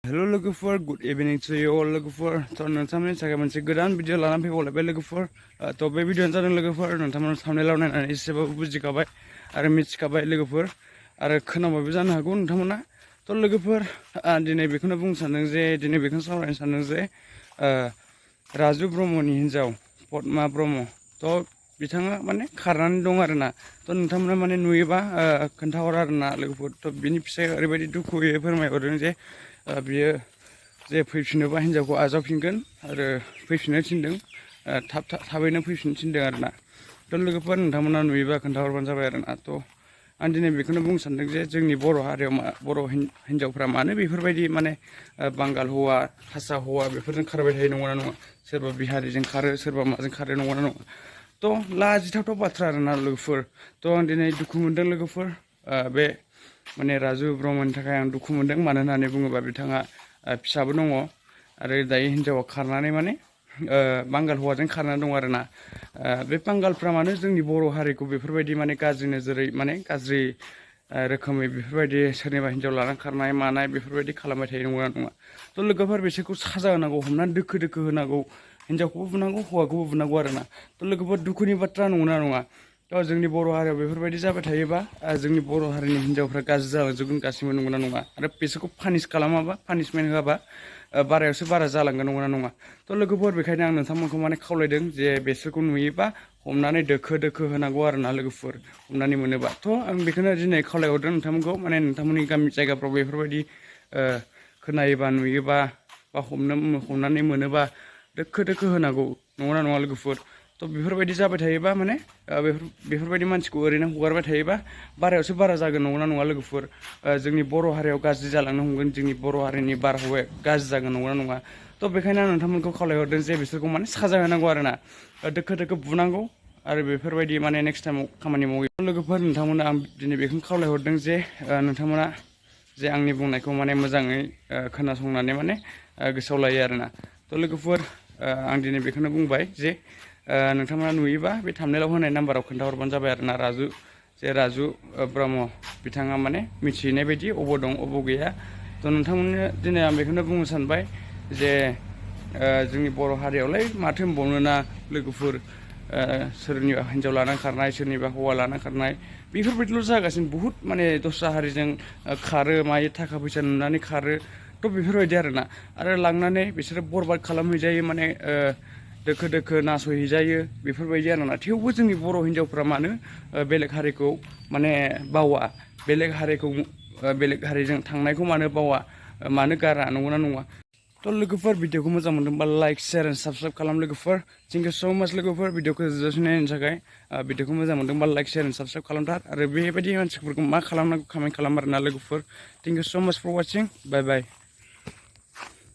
Hello logofor, good evening to you all logofor. To nontamani थाखाय मोनसे गोदान video लानानै फैबावलायबाय लोगोफोर। तो बे भिडिअ'आनो जादों लोगोफोर नोंथांमोना थांबनेलाव नायनानै एसेबाबो बुजिखाबाय आरो मिथिखाबाय लोगोफोर आरो खोनाबायबो जानो हागौ नोंथांमोना। तो लोगोफोर दिनै बेखौनो बुंनो सानदों जे दिनै बेखौनो सावरायनो सानदों जे राजु ब्रह्मनि हिन्जाव पद्मा ब्रह्म तो बिथाङा माने खारनानै दं आरोना। तो नोंथांमोना माने नुयोबा खोन्थाहर आरोना लोगोफोर। तो बिनि फिसाया ओरैबायदि दुखुयै फोरमायहरदों जे बियो जे फैफिनोबा हिन्जावखौ आजावफिनगोन आरो फैफिननो थिनदों थाबैनो फैफिननो थिनदों आरोना। तो लोगोफोर नोंथांमोना नुयोबा खोन्थाहरबानो जाबाय आरोना। तो आं दिनै बेखौनो बुंनो सानदों जे जोंनि बर' हारियाव बर' हिन्जावफ्रा मानो बेफोरबायदि माने बांगाल हौवा हारसा हौवा बेफोरजों खारबाय थायो नंगौना नङा। सोरबा बिहारिजों खारो सोरबा माजों खारो नंगौना नङा। तो लाजिथावथाव बाथ्रा आरोना लोगोफोर। तो आं दिनै दुखु मोनदों लोगोफोर बे माने राजु ब्रह्मनि थाखाय आं दुखु मोनदों। मानो होननानै बुङोबा बिथाङा फिसाबो दङ आरो दायो हिन्जावा खारनानै माने बांगाल हौवाजों खारनानै दं आरोना। बे बांगालफ्रा मानो जोंनि बर' हारिखौ बेफोरबायदि माने गाज्रि नोजोरै माने गाज्रि रोखोमै बेफोरबायदि सोरनिबा हिन्जाव लानानै खारनाय मानाय बेफोरबायदि खालामबाय थायो नंगौना नङा। तो लोगोफोर बिसोरखौ साजा होनांगौ हमनानै दोखो दोखो होनांगौ हिन्जावखौबो बुनांगौ हौवाखौबो बुनांगौ आरोना। तो लोगोफोर दुखुनि बाथ्रा नंगौना नङा। तो जोंनि बर' हारियाव बेफोरबायदि जाबाय थायोबा जोंनि बर' हारिनि हिन्जावफ्रा गाज्रि जालांजोबगोन गासिबो नंगौना नङा। आरो बिसोरखौ पानिस खालामाबा पानिसमेन्ट होआबा बारायावसो बारा जालांगोन नंगौना नङा। तो लोगोफोर बेखायनो आं नोंथांमोनखौ माने खावलायदों जे बेसोरखौ नुयोबा हमनानै दोखो दोखो होनांगौ आरोना लोगोफोर हमनानै मोनोबा। तो आं बेखौनो दिनै खावलायहरदों नोंथांमोनखौ माने नोंथांमोननि गामि जायगाफ्राव बेफोरबायदि खोनायोबा नुयोबा बा हमनानै मोनोबा दोखो दोखो होनांगौ नंगौना नङा लोगोफोर। तो बेफोरबायदि जाबाय थायोबा माने बेफोरबायदि मानसिखौ ओरैनो हगारबाय थायोबा बारायावसो बारा जागोन नंगौना नङा लोगोफोर। जोंनि बर' हारियाव गाज्रि जालांनो हमगोन जोंनि बर' हारिनि बारहावाया गाज्रि जागोन नंगौना नङा। तो बेखायनो आं नोंथांमोनखौ खावलायहरदों जे बिसोरखौ माने साजा होनांगौ आरोना दोखो दोखो बुनांगौ आरो बेफोरबायदि माने नेक्स्ट टाइमाव खामानि मावो। लोगोफोर नोंथांमोना आं दिनै बेखौनो खावलायहरदों जे नोंथांमोना जे आंनि बुंनायखौ माने मोजाङै खोनासंनानै माने गोसोआव लायो आरोना। तो लोगोफोर आं दिनै बेखौनो बुंबाय जे नोंथांमोना नुयोबा बे थाम्बनेलाव होनाय नाम्बाराव खोन्थाहरबानो जाबाय आरोना राजु ब्रह्म बिथाङा माने मिथिहैनाय बायदि अबाव दं अबाव गैया। तो नोंथांमोननो दिनै आं बेखौनो बुंनो सानबाय जे जोंनि बर' हारियावलाय माथो होनबावनोना लोगोफोर सोरनिबा हिन्जाव लाना खारनाय सोरनिबा हौवा लाना खारनाय बेफोरबायदिल' जागासिनो बुहुत माने दस्रा हारिजों खारो मायो थाखा फैसा नुनानै खारो। तो बेफोरबायदि आरोना आरो लांनानै बिसोरो बरबाद खालामहैजायो माने दोखो दोखो नासयहैजायो बेफोरबायदि आरोना। थेवबो जोंनि बर' हिन्जावफ्रा मानो बेलेग हारिखौ माने बावा बेलेग हारिजों थांनायखौ मानो बावा मानो गारा नंगौना नङा। तो लोगोफोर भिडिअखौ मोजां मोनदोंबा लाइक शेयार एन्ड साबसक्राइब खालाम लोगोफोर। थेंक इउ स' माच लोगोफोर भिडिअखौ जोबजासिम नायनायनि थाखाय। भिडिअखौ मोजां मोनदोंबा लाइक शेयार एन्ड साबसक्राइब खालामथार आरो बेबायदि मानसिफोरखौ मा खालामनांगौ खामानि खालाम आरोना लोगोफोर। थेंक इउ स' माच फर वाचिं बाय बाय।